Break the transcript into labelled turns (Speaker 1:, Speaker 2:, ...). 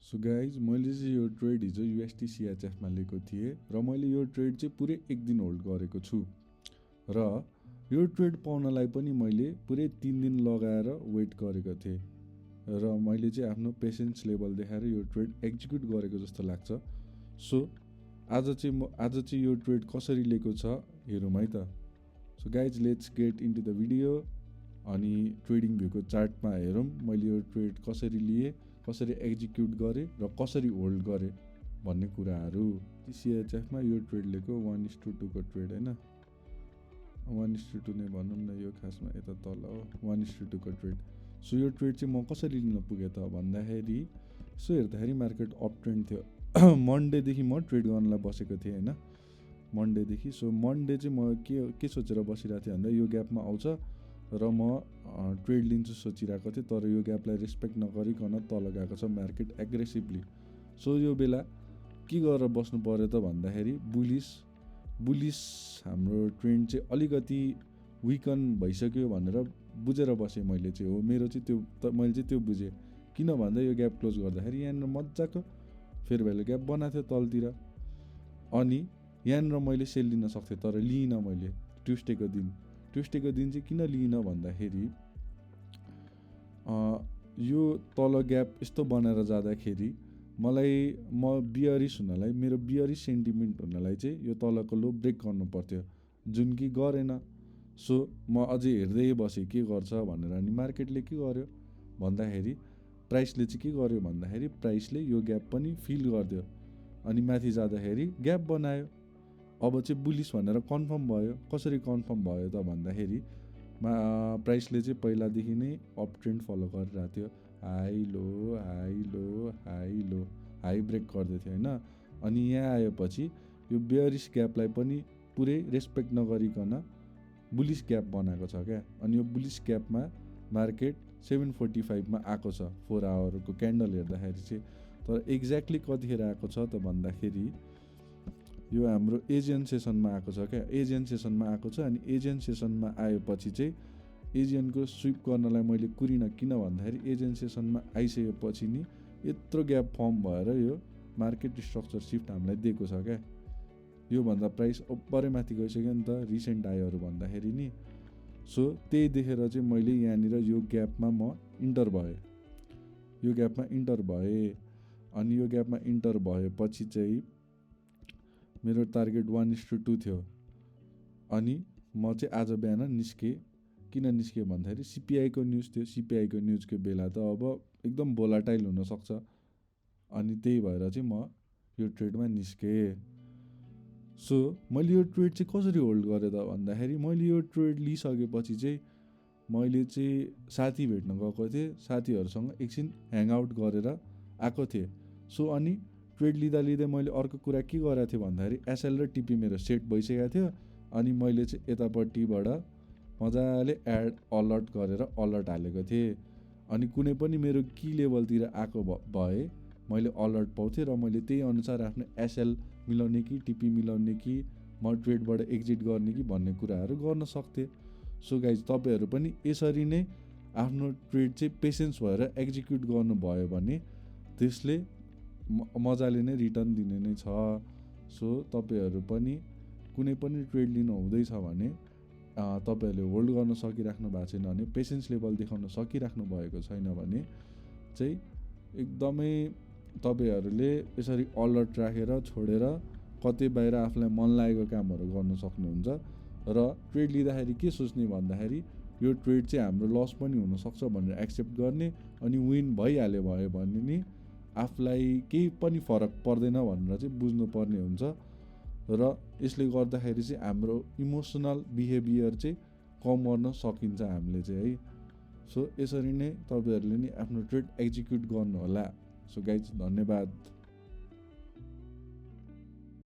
Speaker 1: So guys मैले चाहिँ यो ट्रेड हिजो UST CHF मा लिएको थिएँ र मैले यो ट्रेड चाहिँ पुरै एक दिन होल्ड गरेको छु र यो ट्रेड पाउनलाई पनि मैले पुरै 3 दिन लगाएर वेट गरेको थिएँ र मैले चाहिँ आफ्नो पेसेन्स लेभल देखाएर यो ट्रेड एक्जिक्युट गरेको जस्तो लाग्छ। सो आज चाहिँ यो ट्रेड कसरी लिएको छ हेरौँ है त। So guys let's get into the video अनि ट्रेडिङ भ्यूको चार्टमा हेरौँ मैले यो ट्रेड कसरी लिएँ, कसरी एक्जिक्युट गरेँ र कसरी होल्ड गरेँ भन्ने कुराहरू। CHF मा यो ट्रेड लिएको 1:2 को ट्रेड होइन, 1:2 नै भनौँ न, यो खासमा यता तल हो 1:2 को ट्रेड। सो यो ट्रेड चाहिँ म कसरी लिन पुगेँ त भन्दाखेरि सो हेर्दाखेरि मार्केट अप ट्रेन्ड थियो मन्डेदेखि म ट्रेड गर्नलाई बसेको थिएँ होइन, मन्डेदेखि। सो मन्डे चाहिँ म के सोचेर बसिरहेको थिएँ भन्दा यो ग्यापमा आउँछ र म ट्रेड लिन्छु सोचिरहेको थिएँ, तर यो ग्यापलाई रेस्पेक्ट नगरिकन तल गएको छ मार्केट एग्रेसिभली। सो यो बेला के गरेर बस्नु पर्यो त भन्दाखेरि बुलिस हाम्रो ट्रेन्ड चाहिँ अलिकति विकन भइसक्यो भनेर बुझेर बसेँ मैले चाहिँ। हो मेरो चाहिँ मैले चाहिँ त्यो बुझेँ, किन भन्दा यो ग्याप क्लोज गर्दाखेरि यहाँनिर मजाको फेयर भ्यालु ग्याप बनाएको थियो तलतिर, अनि यहाँनिर मैले सेल लिन सक्थेँ तर लिइनँ मैले। ट्युस्डेको दिन चाहिँ किन लिइनँ भन्दाखेरि यो तल ग्याप यस्तो बनाएर जाँदाखेरि म बियरिस हुनलाई, मेरो बियरिस सेन्टिमेन्ट हुनलाई चाहिँ यो तलको लो ब्रेक गर्नु पर्थ्यो, जुन कि गरेन। सो म अझै हेर्दै बसेँ के गर्छ भनेर। अनि मार्केटले के गर्यो भन्दाखेरि प्राइसले चाहिँ के गर्यो भन्दाखेरि प्राइसले यो ग्याप पनि फिल गरिदियो अनि माथि जाँदाखेरि ग्याप बनायो। अब चाहिँ बुलिस भनेर कन्फर्म भयो। कसरी कन्फर्म भयो त भन्दाखेरि प्राइसले चाहिँ पहिलादेखि नै अप ट्रेन्ड फलो गरिरहेको थियो, हाई लो हाई ब्रेक गर्दै थियो होइन। अनि यहाँ आएपछि यो बेयरिस ग्यापलाई पनि पुरै रेस्पेक्ट नगरिकन बुलिस ग्याप बनाएको छ क्या। अनि यो बुलिस ग्यापमा मार्केट 745 मा आएको छ 4 आवरको क्यान्डल हेर्दाखेरि चाहिँ। तर एक्ज्याक्टली कतिखेर आएको छ त भन्दाखेरि यो हाम्रो एजियन सेसनमा आएको छ क्या, एजियन सेसनमा आएको छ। अनि एजियन सेसनमा आएपछि चाहिँ एजियनको स्विप गर्नलाई मैले कुरिनँ, किन भन्दाखेरि एजियन सेसनमा आइसकेपछि नि यत्रो ग्याप फर्म भएर यो मार्केट स्ट्रक्चर सिफ्ट हामीलाई दिएको छ क्या। योभन्दा प्राइस ओभरै माथि गइसक्यो नि त रिसेन्ट आयोहरू भन्दाखेरि नि। सो त्यही देखेर चाहिँ मैले यहाँनिर यो ग्यापमा म इन्टर भएँ, यो ग्यापमा इन्टर भएँ। अनि यो ग्यापमा इन्टर भएपछि चाहिँ मेरो टार्गेट 1:2 थियो। अनि म चाहिँ आज बिहान निस्केँ। किन निस्केँ भन्दाखेरि CPI को न्युज थियो, CPI को न्युजको बेला त अब एकदम भोलाटाइल हुनसक्छ, अनि त्यही भएर चाहिँ म यो ट्रेडमा निस्केँ। सो मैले यो ट्रेड चाहिँ कसरी होल्ड गरेँ त भन्दाखेरि मैले यो ट्रेड लिइसकेपछि चाहिँ मैले चाहिँ साथी भेट्न गएको थिएँ, साथीहरूसँग एकछिन ह्याङआउट गरेर आएको थिएँ। सो अनि ट्रेड लिँदा मैले अर्को कुरा के गरेको थिएँ भन्दाखेरि SL र TP मेरो सेट भइसकेको थियो। अनि मैले चाहिँ यतापट्टिबाट मजाले एड अलर्ट गरेर अलर्ट हालेको थिएँ। अनि कुनै पनि मेरो की लेभलतिर आएको भए मैले अलर्ट पाउँथेँ र मैले त्यही अनुसार आफ्नो SL मिलाउने कि TP मिलाउने कि म ट्रेडबाट एक्जिट गर्ने कि भन्ने कुराहरू गर्न सक्थेँ। सो गाइज तपाईँहरू पनि यसरी नै आफ्नो ट्रेड चाहिँ पेसेन्स भएर एक्जिक्युट गर्नुभयो भने त्यसले मजाले नै रिटर्न दिने नै छ। सो तपाईँहरू पनि कुनै पनि ट्रेड लिनु हुँदैछ भने तपाईँहरूले होल्ड गर्न सकिराख्नु भएको छैन भने, पेसेन्स लेभल देखाउन सकिराख्नु भएको छैन भने चाहिँ एकदमै तपाईँहरूले यसरी अलर्ट राखेर छोडेर कतै बाहिर आफूलाई मन लागेको कामहरू गर्न सक्नुहुन्छ। र ट्रेड लिँदाखेरि के सोच्ने भन्दाखेरि यो ट्रेड चाहिँ हाम्रो लस पनि हुनसक्छ भनेर एक्सेप्ट गर्ने, अनि विन भइहाल्यो भयो भने नि आफूलाई केही पनि फरक पर्दैन भनेर चाहिँ बुझ्नुपर्ने हुन्छ। र यसले गर्दाखेरि चाहिँ हाम्रो इमोसनल बिहेभियर चाहिँ कम गर्न सकिन्छ हामीले चाहिँ है। सो यसरी नै तपाईँहरूले नि आफ्नो ट्रेड एक्जिक्युट गर्नुहोला। सो गाइज धन्यवाद।